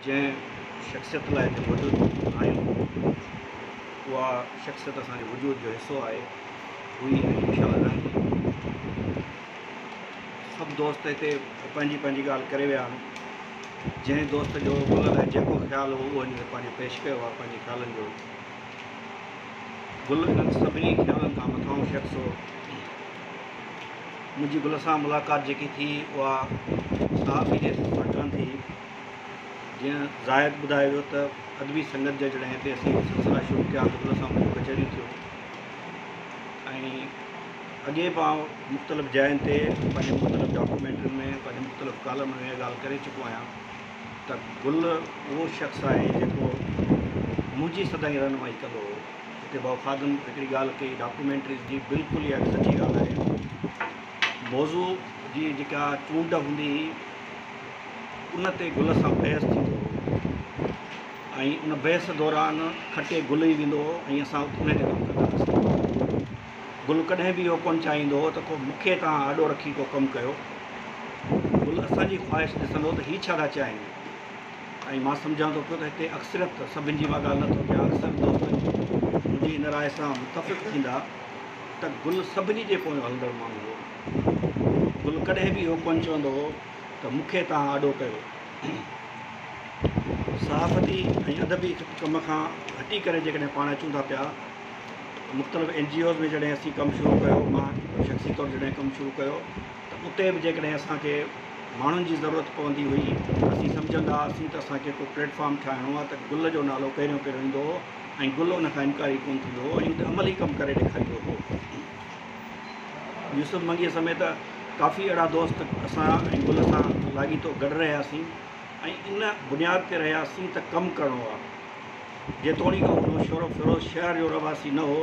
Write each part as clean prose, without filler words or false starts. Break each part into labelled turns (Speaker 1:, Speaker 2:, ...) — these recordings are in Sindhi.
Speaker 1: جنهن شخصيت لاء هتي موجود آهيون اها شخصيت اسان جي وجود جو حصو آهي، هئي ۽ انشاء الله رهندي. سڀ دوست هتي پنهنجي پنهنجي ڳالهه ڪري ويا آهن. جنهن دوست جو گل لاء جيڪو خيال هو اهو هن تي پنهنجو پيش ڪيو آهي پنهنجي خيالن جو. گل انهن سڀني خيالن کان مٿانهون شخص هو. منهنجي گل سان ملاقات جيڪي ٿي اها صحافي جي حيثيت سان ڪانه ٿي. جيئن زاهد ٻڌائي ويو ته ادبي سنگت جا جڏهن هتي اسين سلسلا شروع ڪيا ته گل سان منهنجون ڪچهريون ٿيون ۽ اڳي به آئون مختلف جاين تي پنهنجي مختلف ڊاڪيومينٽرين ۾ پنهنجي مختلف ڪالمن ۾ اها ڳالهه ڪري چڪو آهيان ته گل اهو شخص آهي جيڪو منهنجي سدائين رهنمائي ڪندو هو. هتي ڀائو خادم هڪڙي ڳالهه ڪئي ڊاڪيومينٽريز جي بلڪل اها سچي ڳالهه آهي. موضوع جي جيڪا چونڊ هوندي هئي ان تي گل سان بحث ٿيندو هو ۽ ان بحث دوران کٽي گل ئي ويندو هو ۽ اسان ان تي ڪم ڪندا هئاسين. گل ڪڏهن به اهو ڪونه چاهيندو هو ته ڪو مون کي توهان آڏو رکي ڪو ڪم ڪيو. گل اسان جي خواهش ڏسندو ته هي ڇا ٿا چاهين ۽ مان سمجهان ٿو پيو ته هتي اڪثريت، سڀن جي مان ڳالهه نٿو ڪيان، اڪثر دوست منهنجي ان راء سان متفق ٿيندا ته گل سڀني جي پويان هلندڙ ماڻهو هو. گل ڪڏهن به اهو ڪونه چوندو هو ته مون کي توهان آڏو ڪيو. صحافتي ۽ ادبي ڪم کان هٽي ڪري جيڪڏهن پاڻ اچون ٿا پيا مختلف اين جي اوز ۾ جڏهن اسين ڪم شروع ڪيو، مان شخصي طور جڏهن ڪم شروع ڪيو ته اتي به جيڪڏهن اسان کي ماڻهن جي ضرورت پوندي هئي، اسين سمجهندا هئاسين ته اسان کي ڪو پليٽ فارم ٺاهڻو آهي ته گل جو نالو پهريون پهريون ايندو هو ۽ گل ان کان انڪاري ڪونه ٿيندو هو ۽ اتي عملي ڪم ڪري ڏيکاريندو هو. يوسف منگيء سميت ڪافي اهڙا دوست اسان ۽ گل سان لاڳيتو گڏ رهياسين ۽ ان بنياد تي رهياسين ته ڪم ڪرڻو آهي. جيتوڻيڪ هو نوشهروفيروز شهر جو رهواسي نه هو،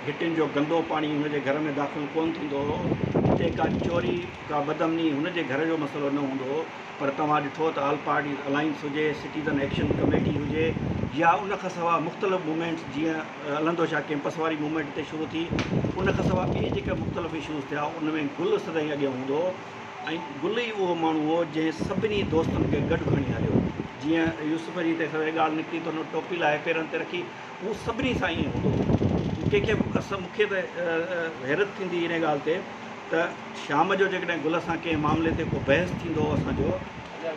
Speaker 1: گهٽين جو گندو پاڻي هن جي گهر ۾ داخل ڪونه ٿيندو هو، هتي ڪا چوري، ڪا بدامني هن جي گهر جو مسئلو نه هوندو هو، پر توهان ڏٺو ته آل پارٽيز الائنس هجي، سٽيزن ايڪشن ڪميٽي هجي يا ان کان سواء مختلف موومينٽس جيئن الهندو شاهه ڪيمپس واري موومينٽ هتي شروع ٿي، ان کان سواء ٻئي جيڪي مختلف اشوز ٿيا ان ۾ گل سدائين اڳيان هوندو هو. ۽ گل ئي اهو ماڻهو هو جنهن سڀني دوستن کي گڏ کڻي هليو. جيئن يوسف جي هتي سوين ڳالهه نڪتي ته هن ٽوپي لاهي پيرن تي رکي. هو سڀني سان ائين هوندو هو. هو ڪنهن کي به اسان مون کي ته حيرت ٿيندي هئي ان ڳالهه تي ته شام جو جيڪڏهن گل سان ڪنهن معاملي تي ڪو بحث ٿيندو هو اسان جو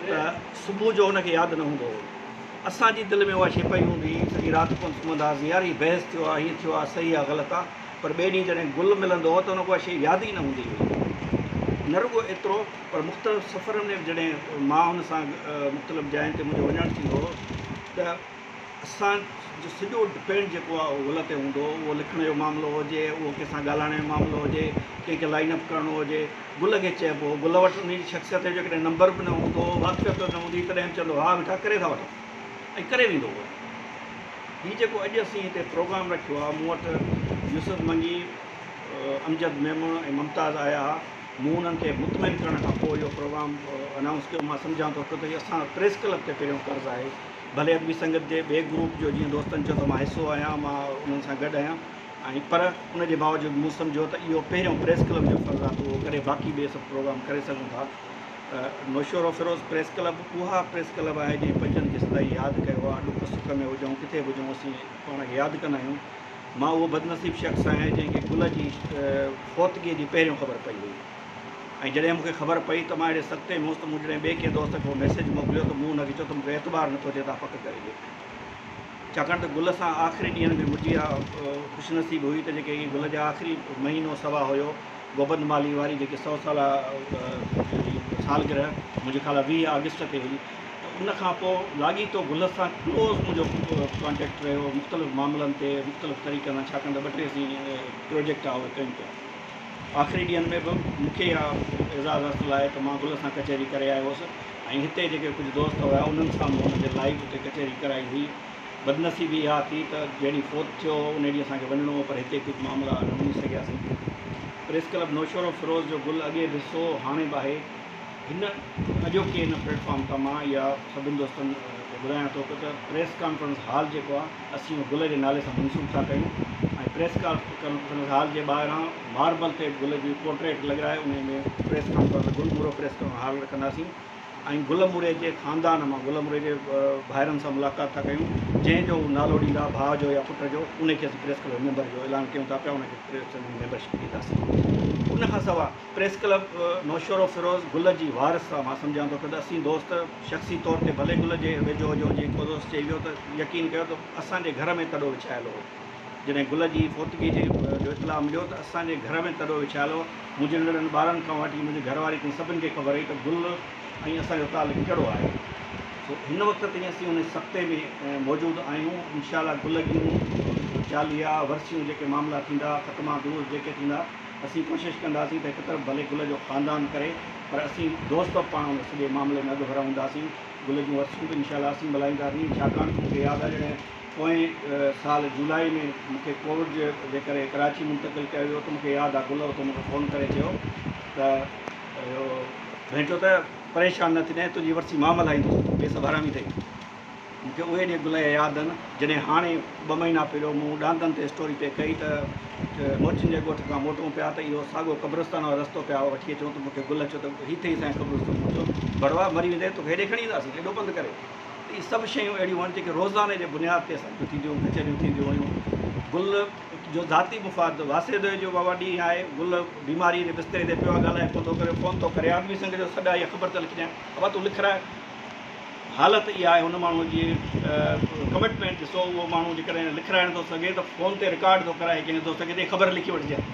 Speaker 1: ته صبح جو هن کي ياد نه هوندو هو. اسان جي دل ۾ اها شيء پئي هوندي هئي، سڄي رات ڪونه سمهندا هئاسين، يار هي بحث ٿيو آهي، هيئن ٿيو آهي، صحيح آهي غلط آهي. پر ٻئي ڏينهن جڏهن گل ملندو هو ته ان کي اها شيء ياد ئي نه هوندي هئي. نه رڳو ايترو پر مختلف سفرن ۾ به جڏهن مان هن سان مختلف جاين تي منهنجو وڃڻ ٿيندو هو ته اسان جو سڄو ڊپينڊ جيڪو آهي اهو گل تي هوندو هو. اهو لکڻ جو معاملو هجي، اهو ڪنهن سان ڳالهائڻ جو معاملو هجي، ڪنهن کي لائن اپ ڪرڻو هجي، گل کي چئبو هو. گل وٽ ان جي شخصيت جو جيڪڏهن نمبر به نه هوندو هو، واقفيت نه هوندي هئي، تڏهن به چوندو هو ها مٺا ڪري ٿا وٺون ۽ ڪري ويندو هو. هي جيڪو اڄ اسين هتي پروگرام رکيو آهي، مون وٽ يوسف منگي، امجد ميمڻ ۽ ممتاز آيا ها، مون انهن کي مطمئن ڪرڻ کان پوء اهو پروگرام انائونس ڪيو. مان سمجهان ٿو ته هي اسان پريس ڪلب تي پهريون قرض آهي، ڀلي ادبي سنگت جي ٻئي گروپ جو جيئن دوستن چيو ته مان حصو آهيان، مان انهن سان گڏ آهيان ۽ پر ان جي باوجود مون سمجهيو ته اهو پهريون پريس ڪلب جو فرض آهي ته اهو ڪري باقي ٻئي سڀ پروگرام ڪري سگهون ٿا. ته نوشهروفيروز پريس ڪلب اها پريس ڪلب آهي جنهن پنهنجن کي سدائين ياد ڪيو آهي، ڏک سک ۾ هجون ڪٿي به هجون اسين پاڻ کي ياد ڪندا آهيون. مان اهو بدنصيب شخص آهيان جنهن کي گل جي فوتگيء جي پهريون خبر پئي هئي ۽ جڏهن مون کي خبر پئي ته مان اهڙي سڪتي ۾ هوس ته مون جڏهن ٻئي ڪنهن دوست کي اهو ميسيج موڪليو ته مون ان کي چيو ته مون کي اعتبار نٿو اچي توهان پڪ ڪري ڏيو ڇاڪاڻ ته گل سان آخري ڏينهن ۾ منهنجي اها خوشنصيب هئي ته جيڪي گل جا آخري مهينو سوا هيو گوبند مالهي واري جيڪي سئو سالا سالگرهه منهنجي خيال 20 آگسٽ تي هئي ته ان کان پوء لاڳيتو گل سان ڪلوز منهنجو ڪانٽيڪٽ رهيو مختلف معاملن تي مختلف طريقن سان ڇاڪاڻ ته ٻه ٽي اسين پروجيڪٽ اهي ڪيون پيا. آخري ڏينهن ۾ به مون کي اها اعزاز حاصل آهي ته مان گل سان ڪچهري ڪري آيو هوس ۽ هتي جيڪي ڪجهه دوست هيا انهن سان مون ان کي لائيو اتي ڪچهري ڪرائي هئي. بدنصيبي اها ٿي ته جنهن ڏينهن فوت ٿيو هو ان ڏينهن اسان کي وڃڻو هو پر هتي ڪجهه معاملا نه وڃي سگهياسين. پريس ڪلب نوشهروفيروز جو گل اڳي به حصو هو هاڻي به آهي. هن اڄوڪي هن پليٽ فارم تان مان اها سڀني دوستن کي ٻڌايان ٿو ته پريس ڪانفرنس هال جيڪو آهي اسين اهو گل جي نالي سان منسوب ٿا ڪيون ۽ پريس ڪانفرنس هال جي ٻاهران ماربل تي گل جي پورٽريٽ لڳرائي انهي ۾ press conference Gul Moro press conference hall رکنداسين. ۽ گل موري جي خاندان مان گل موري جي ڀائرن سان ملاقات ٿا ڪيون جنهن جو هو نالو ڏيندا ڀاء جو يا پٽ جو ان کي اسين پريس ڪلب ميمبر جو اعلان ڪيون ٿا پيا ان کي پريس ڪلب ۾ ميمبرشپ ڏينداسين. ان کان سواء پريس ڪلب نوشهروفيروز گل جي وارث آ مان سمجهان ٿو ته اسين دوست شخصي طور تي ڀلي گل جي ويجهو هجون جي ڪو دوست چئي ويو ته يقين ڪيو ته اسان جي گهر ۾ تڏو وڇايل هو جڏهن گل جي فوتگي جي جو اطلاع مليو ته اسان جي گهر ۾ تڏو وڇايل هو. منهنجي ننڍڙن ٻارن کان وٺي منهنجي گهر واري تائين سڀن کي خبر هئي ته گل ۽ اسان جو تعلق ڪهڙو آهي. سو هن وقت تائين اسين ان سختي ۾ موجود آهيون. انشاء الله گل جون چاليها، ورسيون جيڪي معاملا ٿيندا، ختما دروس جيڪي ٿيندا، اسين ڪوشش ڪنداسين ته هڪ طرف ڀلي گل جو خاندان ڪري پر اسين دوست به پاڻ ان سڄي معاملي ۾ اڳڀرا هونداسين. گل جون ورسيون به انشاء الله اسين ملهائينداسين ڇاڪاڻ ته مون کي ياد آهي جڏهن پوئين سال جولاء ۾ مون کي ڪووڊ جي ڪري ڪراچي منتقل ڪيو ويو ته مون کي ياد آهي گل اتي مون کي فون ڪري چيو ته اهو ڀينٽو ته پريشان نه ٿجانء تنهنجي ورسي مان ملهائيندس ٻي سڀ حرامي اٿئي. مون کي اهي ڏينهن گل جا ياد آهن جڏهن هاڻي ٻه مهينا پهريون مون ڏاندن تي اسٽوري پئي ڪئي ته موچين جي ڳوٺ کان موٽون پيا ته اهو ساڳو قبرستان وارو رستو پيا وٺي اچون ته مون کي گل چيو ته هي اٿئي اسان جو قبرستان مون چيو بڙوا مري ويندين توکي هيڏي کڻي اينداسين ايڏو پنڌ ڪري. اهي سڀ شيون اهڙيون آهن جيڪي روزاني جي بنياد تي اسان جون ٿينديون ڪچهريون ٿينديون هيون. گل جو ذاتي مفاد واسيدي جو بابا ڏينهن آهي گل بيماري جي بستري تي پيو آهي ڳالهائي ڪونه ٿو ڪري فون ٿو ڪري آدمي سنگهه جو سڏ آهي يا خبر ته لکجانء ابا تون لکراء حالت اها آهي هن ماڻهو جي ڪمٽمينٽ ڏسو اهو ماڻهو جيڪڏهن لکرائڻ ٿو سگهي ته فون تي رڪارڊ ٿو ڪرائي ڪنهن دوست کي ته خبر لکي وٺجانء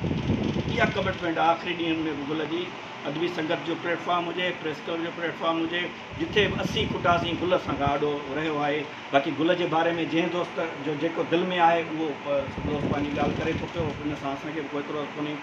Speaker 1: اها ڪمٽمينٽ آهي آخري ڏينهن ۾ به گل جي ادبي سنگت جو پليٽ فارم هجي پريس ڪلب جو پليٽ فارم هجي جتي به اسين کٽاسين گل اسان کان آڏو رهيو آهي. باقي گل جي باري ۾ جنهن دوست جو جيڪو دل ۾ آهي اهو دوست پنهنجي ڳالهه ڪري ٿو پيو ان سان اسان کي به ڪو اعتراض ڪونهي.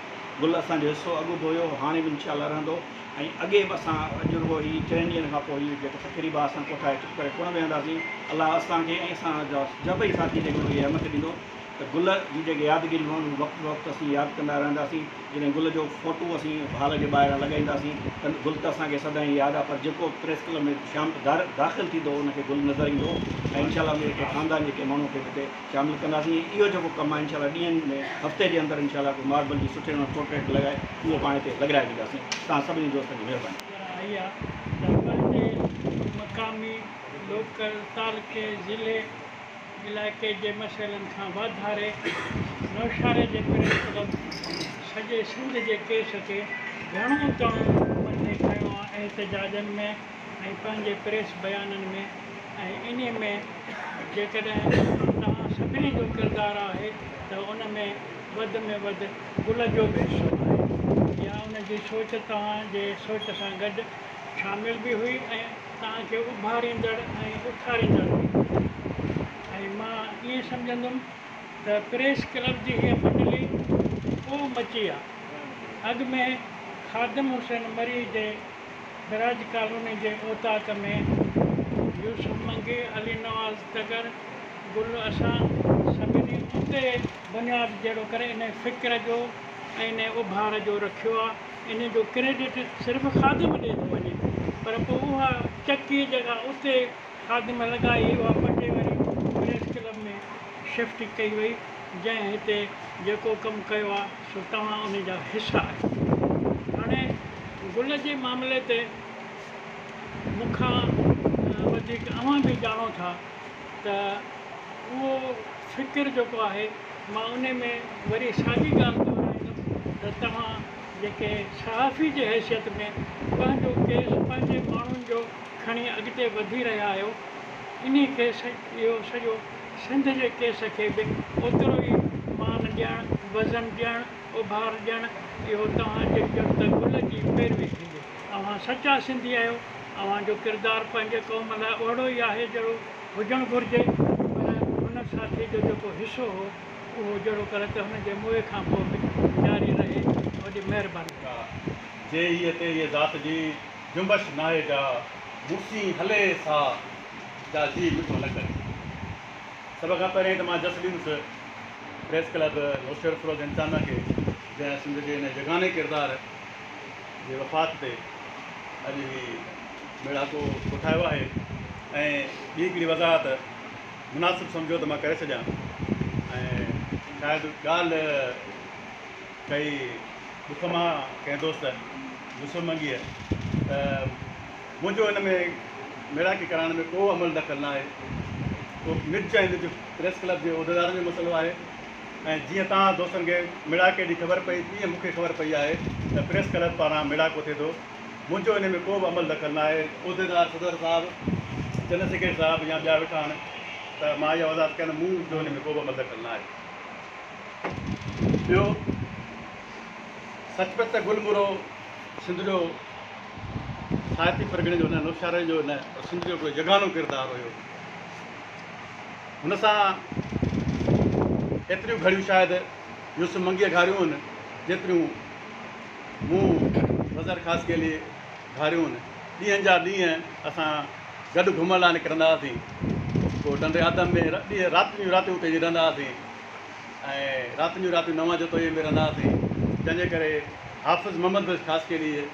Speaker 1: گل اسان جو حصو اڳ به هيو هاڻي به انشاء الله رهندو ۽ اڳي به اسان اڄ رڳو هي چئن ڏينهن کان پوء هي جيڪو تقريب آهي اسان ڪوٺائي چپ ڪري ڪونه ويهنداسين. الله اسان کي ۽ اسان جا سڀئي ساٿي جيڪي آهن اهي همت ڏيندو ته گل جون جيڪي يادگيريون آهن اهي وقت بوقت اسين ياد ڪندا رهنداسين. جڏهن گل جو فوٽو اسين هال جي ٻاهران لڳائينداسين ته گل ته اسان کي سدائين ياد آهي پر جيڪو به پريس ڪلب ۾ شام داخل ٿيندو ان کي گل نظر ايندو ۽ انشاء الله ان جي خاندان جي ڪنهن ماڻهو کي به هتي شامل ڪنداسين ۽ اهو جيڪو ڪم آهي انشاء الله ڏينهن ۾ هفتي جي اندر انشاء الله ڪو ماربل جي سٺي نموني پورٽريٽ لڳائي اهو پاڻ هتي لڳرائي ڏينداسين توهان سڀني دوستن جي مهرباني.
Speaker 2: آئي آ ته پنهنجي مقامي، لوڪل، تعلقي، ضلعي، علائقي جي مسئلن کان واڌاري نوشهري جي پريس ڪلب سڄي سنڌ جي ڪيس کي گهڻو تڻو مٿي کنيو آهي احتجاجن ۾ ۽ پنهنجي پريس بيانن ۾ ۽ انهي ۾ جيڪڏهن توهان سڀني جو ڪردار آهي ته ان ۾ وڌ ۾ وڌ گل جو به حصو آهي يا ان جي سوچ توهان جي سوچ سان گڏ شامل به هئي ۽ توهان کي اڀاريندڙ ۽ اٿاريندڙ به ۽ مان ائين سمجهندم ته پريس ڪلب جي هيء منڊلي پوء مچي آ. اڳ ۾ خادم حسين مري جي براج ڪالوني جي اوطاق ۾ يوسف منگي، علي نواز تڳر، گل اسان سڀني اتي بنياد جهڙو ڪري انهي فڪر جو ۽ انهي اڀار جو رکيو آ. انهي جو ڪريڊٽ صرف خادم ڏي ٿو وڃي پر پوء اها چڪي جيڪا اتي خادم لڳائي اها پٽي وري پريس ڪلب ۾ شفٽ ڪئي وئي جنهن هتي جيڪو ڪم ڪيو آ سو توهان انهي جا حصا آهيو. هاڻي گل جي معاملي تي مون کان وڌيڪ اوهان به ڄاڻو ٿا ته اهو فڪر جيڪو آهي مان انهي ۾ وري ساڳي ڳالهه دهرائيندم ته توهان جيڪي صحافي جي حيثيت ۾ پنهنجو ڪيس پنهنجي ماڻهن جو کڻي اڳتي وڌي رهيا آهيو انهي کي اهو سڄو سنڌ جي ڪيس کي به اوترو ئي مان ڏيڻ وزن ڏيڻ اڀار ڏيڻ اهو توهان جي ڄڻ ته گل جي پيروي ٿيندي. اوهان سچا سنڌي آهيو اوهان جو ڪردار پنهنجي قوم لاء اهڙو ئي آهي جهڙو هجڻ گهرجي پر هن ساٿي جو جيڪو حصو هو اهو جهڙو ڪر ته هن جي موئي کان پوء به جاري رهي. وڏي مهرباني.
Speaker 3: جا جي هيء تي هيء ذات جي جنبش ناهي جا مون سين هلي سا جا جي مٺو نه ڪري. سڀ کان پهريائين ته مان جس ڏيندس پريس ڪلب نوشهروفيروز انتظاميه کي جنهن سنڌ جي هن يگاني ڪردار جي وفات تي اڄ هي ميڙاڪو ڪوٺايو آهي ۽ ٻي هڪڙي وضاحت مناسب سمجهو ته مان ڪري ڇڏيان ۽ شايد ڳالهه ڪئي ڏک مان ڪنهن دوست يوسف منگيء ته منهنجو ان ۾ ميڙاڪي ڪرائڻ ۾ ڪو عمل دخل نه آهي. اهو نج ۽ نج پريس ڪلب جي عهديدارن جو مسئلو آهي ۽ جيئن توهان دوستن کي ميڙاڪي ڏينهن خبر پئي تيئن مون کي خبر پئي آهي ته پريس ڪلب پاران ميڙاڪو ٿئي ٿو. منهنجو ان ۾ ڪو به عمل دخل نه آهي. عهديدار صدر صاحب، جنرل سيڪريٽري صاحب يا ٻيا ويٺا آهن ته مان اها وضاحت ڪيان ته مون جو ان ۾ ڪو به عمل دخل نه آهي. ٻيو سچ پچ ته گل مورو سنڌ جو ساهتي پرڳڻي جو نه، نوشهري جو نه پر سنڌ جو هڪڙو يگانو ڪردار هيو. هن سان ايتريون گهڙيون شايد يوسف منگيء گهاريون هن جيتريون مون مظهر خاصخيلي گهاريون هن. ڏينهن جا ڏينهن اسان گڏ گهمڻ لاء نڪرندا هئاسين. پوء ٽنڊي آدم ۾ ڏينهن راتين جون راتيون اتي رهندا هئاسين ۽ راتين جون راتيون نوان جتوئيء ۾ رهندا هئاسين، جنهن جي ڪري حافظ محمد بخش خاصخيليء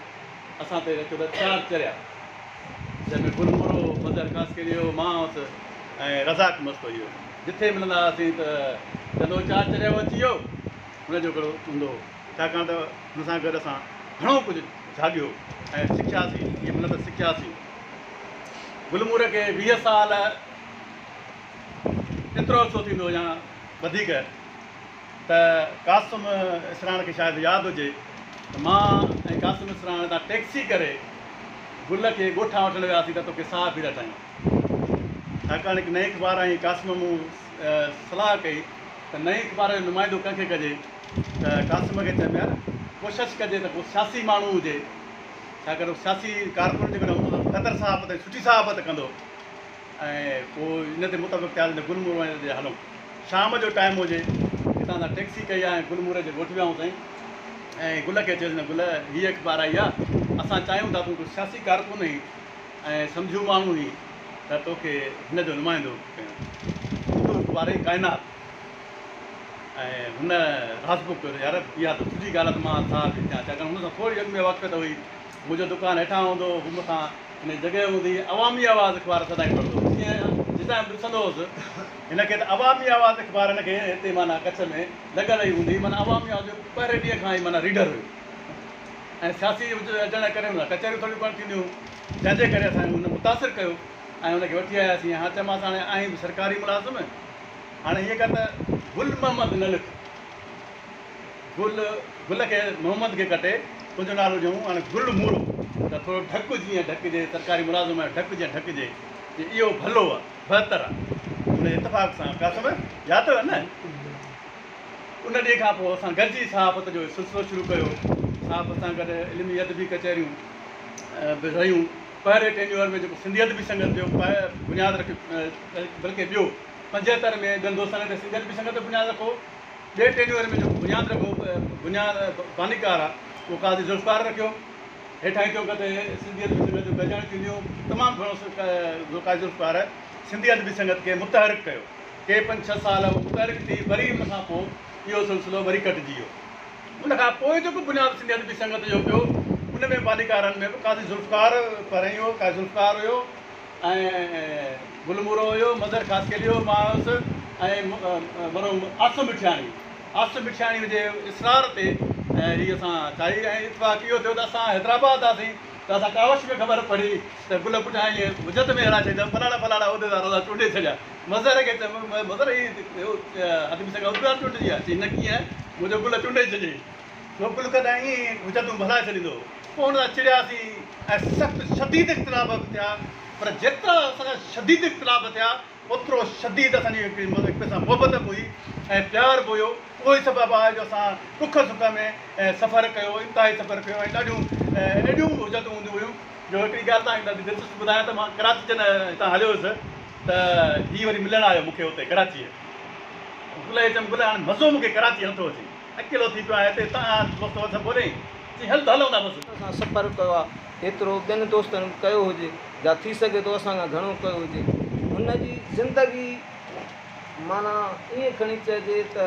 Speaker 3: اسان تي رکيو ته چار چريا، جنهن ۾ گل مورو، مظهر خاصخيلي هو، مان هوس ۽ رزاق مستوئي هو. جٿي ملندا هئاسين ته چوندو هو چار چريا اچي ويو. هن جو هڪڙو هوندو هو، ڇاڪاڻ ته هن سان گڏ اسان گهڻو ڪجهه جهاڳيو ۽ سکياسين، ائين به نه ته سکياسين. گل موري کي 20 سال ايترو عرصو ٿيندو يا وڌيڪ ته قاسم اسراڻ کي شايد ياد هجي ته مان ۽ قاسم اسراڻ هتان ٽيڪسي ڪري گل کي ڳوٺان وٺڻ وياسين ته توکي ساهه ڦيرا ٺاهيون. ڇاڪاڻ هڪ نئين اخبار آئي قاسم مون صلاح ڪئي ته نئين اخبار جو نمائندو ڪنهن کي ڪجي ته قاسم کي چيم يار ڪوشش ڪجي ته ڪو سياسي ماڻهو هجي ڇاڪاڻ ته سياسي ڪارڪن جيڪڏهن هوندو ته بهتر صحافت ۽ سٺي صحافت ڪندو ۽ پوء ان تي متفق ٿياسين ته گل مورو تي هلون. شام جو ٽائيم هجي، هتان اسان ٽيڪسي ڪئي آ ۽ گل موري جي ڳوٺ ويا آهيون سائين ۽ گل کي چيوسين ته گل هيء اخبار آئي آ، اسان چاهيون ٿا تون هڪ سياسي ڪارڪن آهين ۽ سمجهو ماڻهو آهين ته توکي هن جو نمائندو ڪيون. اردو اخبار هئي ڪائنات ۽ هن راضپو ڪيو ته يار اها ته سٺي ڳالهه آ ته مان صحافي ٿيان ڇاڪاڻ هن سان ٿوري اڳ ۾ واقفيت هئي، منهنجو دڪان هيٺان هوندو هو، هو مٿان هن جي جڳهه هوندي هئي، عوامي آواز اخبار سدائين پڙهندو هو، جيئن جتان به ڏسندو هوس هن کي ته عوامي آواز اخبار هن کي هتي معنيٰ ڪڇ ۾ لڳل ئي هوندي هئي، معنيٰ عوامي آواز جو پهرين ڏينهن کان ئي معنيٰ ريڊر هيو ۽ سياسي هجڻ جي ڪري هن سان ڪچهريون ٿوريون گهڻيون ٿينديون هيون، جنهن جي ڪري اسان هن متاثر ڪيو ۽ هن کي وٺي آياسين. هاڻ چيومانس هاڻي آهين به سرڪاري ملازم، هاڻي هيئن ڪر ته گل محمد نه لک. گل گل کي محمد کي ڪٽي تنهنجو نالو ڏيون هاڻي گل مورو ته ٿورو ڍڪ جيئن ڍڪجي سرڪاري ملازم آهيو ڍڪ جيئن ڍڪجي جي اهو ڀلو آ بهتر آ ان اتفاق سان قاسم ياد اٿو نه ان ڏينهن کان پوء اسان گڏجي صحافت جو سلسلو شروع ڪيو صحافت سان گڏ علمي ادبي ڪچهريون به رهيون پهرين ٽينيوئر ۾ جيڪو سنڌي ادبي سنگت جو بنياد رکيو بلڪه ٻيو 75 ۾ ٻين دوستن هتي سنڌي ادبي سنگت جو بنياد رکو ٻئي ٽينيوئر ۾ جيڪو بنياد رکيو بنياد بانيڪار آ اهو قاضي ذوالفقار رکيو. هيٺاهين چونڪ تي سنڌي ادبي سنگت جون گڏجاڻيون ٿينديون هيون. تمام گهڻو قاضي ذوالفقار سنڌي ادبي سنگت کي متحرڪ ڪيو. ڪي پنج ڇهه سال اهو متحرڪ ٿي وري ان کان پوء اهو سلسلو وري ڪٽجي ويو. ان کان پوء جيڪو بنياد سنڌي ادبي سنگت جو پيو ان ۾ بانيڪارن ۾ به قاضي ذوالفقار پهرئين هو، قاضي ذوالفقار هيو. ۽ گل مورو هيو، مظهر خاصخيلي هيو، مان هيس ۽ مرحوم عاصم مٺياڻي، عاصم مٺياڻي جي اصرار تي هي اسان ٺاهي ۽ اتفاق اهو ٿيو ته اسان حيدرآباد هئاسين ته اسان ڪاوش ۾ خبر پڙي ته گل پٺيان ائين حجت ۾ هلائي ڇڏيا فلاڻا فلاڻا عهديدار اسان چونڊي ڇڏيا مظهر کي چيم مظهر هي ادبي سنگت عهديدار چونڊجي آ چي نه ڪيئن منهنجو گل چونڊي ڇڏيائين. سو گل ڪڏهن ائين حجتون ڀلائي ڇڏيندو هو. پوء هن سان چڙياسين ۽ سخت شديد اختلاف به ٿيا، پر جيترا اسان جا شديد اختلاف ٿيا، اوترو شديد اسان جي هڪ ٻئي سان محبت به هئي ۽ پيار به هيو. اهو ئي سبب آهي جو اسان ڏک سک ۾ سفر ڪيو، انتهائي سفر ڪيو ۽ ڏاڍيون اهڙيون به حجتون هونديون هيون جو هڪڙي ڳالهه توهان کي ڏاڍي دلچسپ ٻڌايان ته مان ڪراچي جڏهن هتان هليو هيس ته هي وري ملڻ آيو مون کي اتي ڪراچيء. گل کي چيم گل هاڻي مزو مون کي ڪراچيء نٿو اچي. اڪيلو ٿي پيو آهيان هتي تان دوست وس ڪونهي چي هل ته هلون ٿا بس.
Speaker 4: اسان سفر ڪيو آ ايترو ٻين دوستن به ڪيو هجي يا ٿي سگهي ٿو اسان کان گهڻو ڪيو هجي. هن جي زندگي معنيٰ ائين کڻي چئجي ته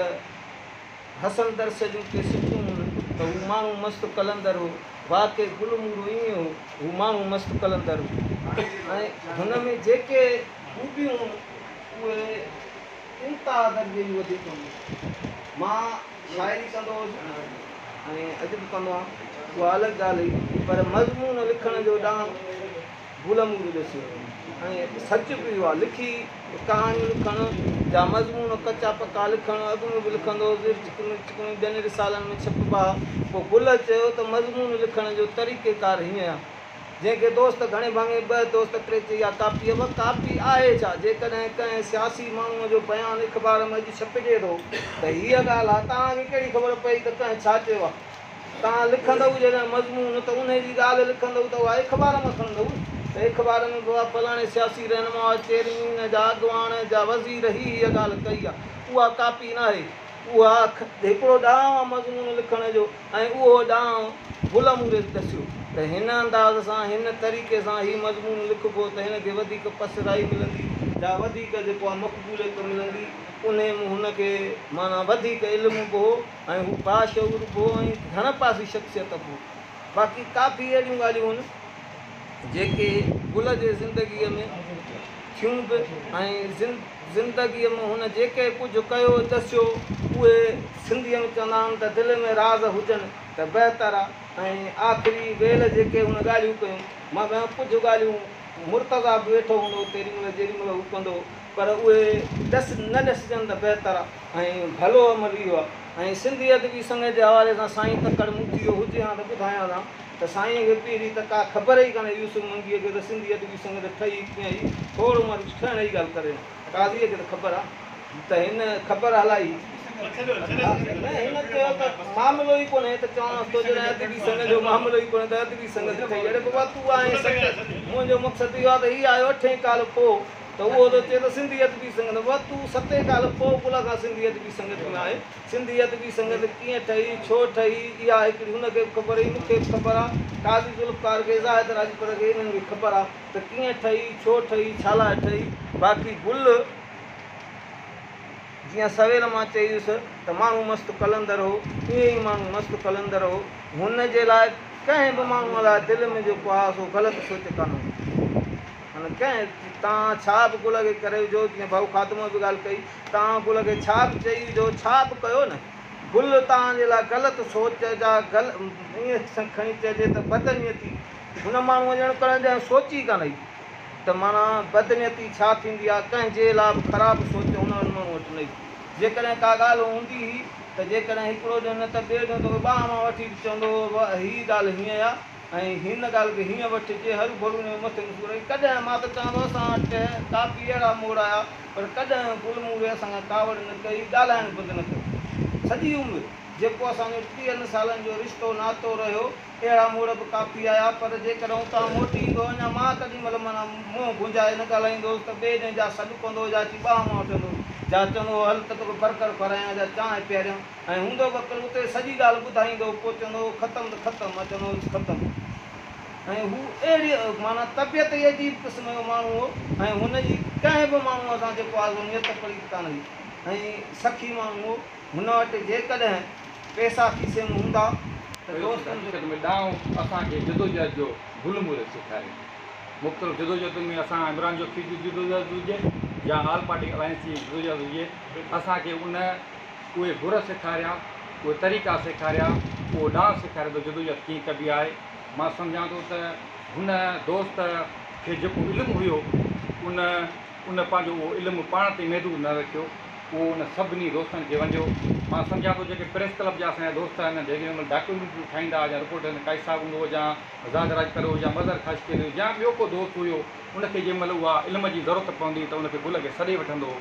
Speaker 4: حسن درس جون ڪي سٽون هن ته هو ماڻهو مست قلندر هو. واقعي گل مورو ائين هو، هو ماڻهو مست قلندر هو ۽ هن ۾ جيڪي خوبيون هيون اهي انتها درجي جون وڌيڪ هيون. مان شاعري ڪندو هوس ۽ اڄ به ڪندو آهيان، اها الڳ ڳالهه هئي، پر مضمون لکڻ جو ڏانء گل موري ڏسيو ۽ سچ به اهو آهي لکي ڪهاڻيون لکڻ جا مضمون ڪچا پڪا لکڻ اڳ ۾ به لکندو هوس چڪڻيون چڪڻيون ٻين رسالن ۾ ڇپبا ها پوء گل چيو ته مضمون لکڻ جو طريقيڪار هيئن آهي جنهن کي دوست گهڻي ڀاڱي ٻه دوست ٽي چئي اها ڪاپي آهي ڪاپي آهي ڇا جيڪڏهن ڪنهن سياسي ماڻهوء جو بيان اخبار ۾ اڄ ڇپجي ٿو ته هيء ڳالهه آهي توهان کي ڪهڙي خبر پئي ته ڪنهن ڇا چيو آهي توهان لکندؤ جڏهن مضمون ته انهي جي ڳالهه لکندؤ ته اها اخبار مان کڻندؤ ته اخبار ۾ به فلاڻي سياسي رهنما چيئرمين جا اڳواڻ جا وزير هي هيء ڳالهه ڪئي آهي اها ڪاپي ناهي اها هڪڙو ڏانء آهي مضمون لکڻ جو ۽ اهو ڏانء گل موري ڏسيو ته هن انداز سان هن طريقي سان هي مضمون لکبو ته هن کي وڌيڪ پسرائي ملندي جا وڌيڪ جيڪو آهي مقبوليت ملندي انهي ۾ هن کي معنيٰ وڌيڪ علم به هو ۽ هو باشعور به هو ۽ گهڻ پاسي شخصيت به هو. باقي ڪافي اهڙيون ڳالهيون هن جيڪي گل جي زندگيء ۾ ٿيون به ۽ زندگيء ۾ هن جيڪي ڪجهه ڪيو ڏسيو اهي سنڌيء ۾ چوندا آهن ته دل ۾ راز هجن ته بهتر آ ۽ آخري ويل جيڪي هن ڳالهيون ڪيون مان ڪجهه ڳالهيون مرتضيٰ به ويٺو هوندو هو تيڏي مهل جيڏي مهل هو ڪندو هو پر اهي ڏس نه ڏسجن ته بهتر آ ۽ ڀلو عمل اهو آ ۽ سنڌي ادبي سنگت جي حوالي سان سائين تڪڙ مون ٿي ويو هجي هان ته ٻڌايان ها ته سائين کي پهرين ته ڪا خبر ئي ڪانهي يوسف منگيء کي ته سنڌي ادبي سنگت ٺهي ڪيئن هئي ٿورو مان ٺهڻ جي ڳالهه ڪري قاضيء کي ته خبر آ ته هن خبر هلائي نه هن چيو ته معاملو ئي ڪونهي ته چوانس ٿو جڏهن ادبي سنگت جو معاملو ئي ڪونهي ته ادبي سنگت ٺهي اڙي بابا تون آهين ست منهنجو مقصد اهو آهي ته هي آيو اٺين ڪال پوء ته اهو ٿو چئي ته سنڌي ادبي سنگت بابا تون ستين ڪال پوء گل کان سنڌي ادبي سنگت ۾ آهين سنڌي ادبي سنگت ڪيئن ٺهي ڇو ٺهي اها هڪڙي هن کي به خبر هئي مون کي به خبر آهي قاضي ذوالفقار کي زاهد راڄپر کي انهن کي خبر آهي ته ڪيئن ٺهي ڇو ٺهي ڇا لاء ٺهي باقي گل جيئن سويل مان چئي هيس ته ماڻهو مست قلندر هو، ائين ئي ماڻهو مست قلندر هو. هن جي لاء ڪنهن به ماڻهوء لاء دل ۾ جيڪو آهي سو غلط سوچ ڪانه هوندي. معنيٰ ڪنهن تان ڇا به گل کي ڪري وجهو، جيئن ڀائو خادمو به ڳالهه ڪئي، تان گل کي ڇا به چئي وجهو، ڇا به ڪيو نه، گل تان جي لاء غلط سوچ جا ائين کڻي چئجي ته بدنيتي هن ماڻهوء ڄڻ ڪڏهن سوچي ئي ڪانه هئي. ته معنيٰ بدنيتي ڇا ٿيندي آهي، ڪنهن جي لاء به خراب سوچ هن ماڻهوء وٽ نه هئي. جيڪڏهن ڪا ڳالهه هوندي هئي ته جيڪڏهن هڪڙو ڏينهن نه ته ٻئي ڏينهن توکي ٻانهن مان وٺي به چوندو هو هيء ڳالهه هيئن آهي ۽ هن ڳالهه کي هيئن وٺجي، هروڀرو ان جو مٿي ۾ سور ۽ ڪڏهن مان ته چوان ٿو اسان وٽ ڪافي اهڙا موڙ آيا پر ڪڏهن گل موري اسان کان ڪاوڙ نه ڪئي، ڳالهائڻ بند نه ڪيو. سڄي عمر جيڪو اسان جو ٽيهن سالن جو رشتو ناتو رهيو، اهڙا موڙ به ڪافي آيا، پر جيڪڏهن اتان موٽي ايندو هو، اڃا مان ڪڏهن مهل معنيٰ منهن گهنجائي نه ڳالهائيندو هوس ته ٻئي ڏينهن جا سڏ ڪندو هو، جا اچي ٻانهن مان وٺندو هو، جا چوندو هو هل ته توکي برگر کارايان جا چانهه پياريان ۽ هوندو به عقل اتي سڄي ڳالهه ٻڌائيندو هو، پوء چوندو هو ختم ته ختم، مان چوندو هوس ختم. ۽ هو اهڙي معنيٰ طبيعت ئي عجيب قسم جو ماڻهو هو ۽ هن جي ڪنهن به ماڻهوء سان جيڪو آهي سو نيت پليت ڪانه هئي ۽ سخي ماڻهو هو. هن وٽ جيڪڏهن پئسا کيسي ۾ هوندا ته دوستن جو.
Speaker 5: حقيقت ۾ ڏانء اسان کي جدوجهد جو گل موري سيکاريو. مختلف جدوجهدن ۾ اسان عمران جوکيي جي جدوجهد هجي يا آل پارٽي الائنس جي جدوجهد هجي اسان کي ان اهي گر سيکاريا، اهي طريقا سيکاريا، اهو ڏانء سيکاريو ته جدوجهد ڪيئن ڪبي آهي. مان سمجهان ٿو ته هن دوست کي جيڪو علم هيو ان ان پنهنجو اهو علم پاڻ تائين محدود نه رکيو. اهو ان سڀني دوستن کي ونڊيو. مان سمجهان ٿو جيڪي پريس ڪلب جا اسان جا دوست آهن جيڪي هن مهل ڊاڪيومينٽريون ٺاهيندا يا رپورٽ آهن قائد صاحب هوندو هو يا زاهد راڄپر هو يا مظهر خاصخيلي هو يا ٻيو ڪو دوست هيو ان کي جنهن مهل اها علم جي ضرورت پوندي ته ان کي گل کي سڏي وٺندو هو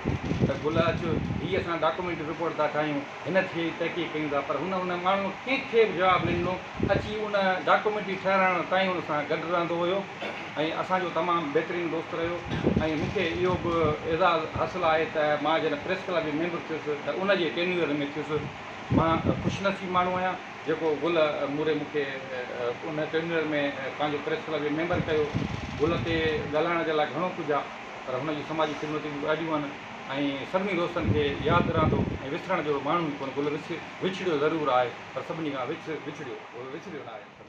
Speaker 5: ته گل اچ هي اسان ڊاڪيومينٽري رپورٽ ٿا ٺاهيون هن ٿئي تحقيق ڪيون ٿا پر هن ان ماڻهو ڪنهن کي به جواب نه ڏنو اچي ان ڊاڪيومينٽري ٺهرائڻ تائين ان سان گڏ رهندو هيو. ۽ اسان جو تمام بهترين دوست رهيو ۽ مون کي اهو به اعزاز حاصل آهي ته مان جڏهن پريس ڪلب جو ميمبر ٿيس ته ان جي ٽينيوئر ۾ ٿيس مان خوش نصيب ماڻهو آهيان جيڪو گل موري مون کي ان ٽينيوئر ۾ پنهنجو پريس ڪلب جو ميمبر ڪيو گل تي ڳالهائڻ جي لاء گهڻو ڪجهه آهي پر هن جون سماجي خدمتون به ڏاڍيون آهن ۽ سڀني دوستن کي ياد رهندو ۽ وسرڻ جهڙو ماڻهو ئي ڪونه گل وڇڙيو ضرور آهي پر سڀني کان وڇڙيو وسريو نه آهي.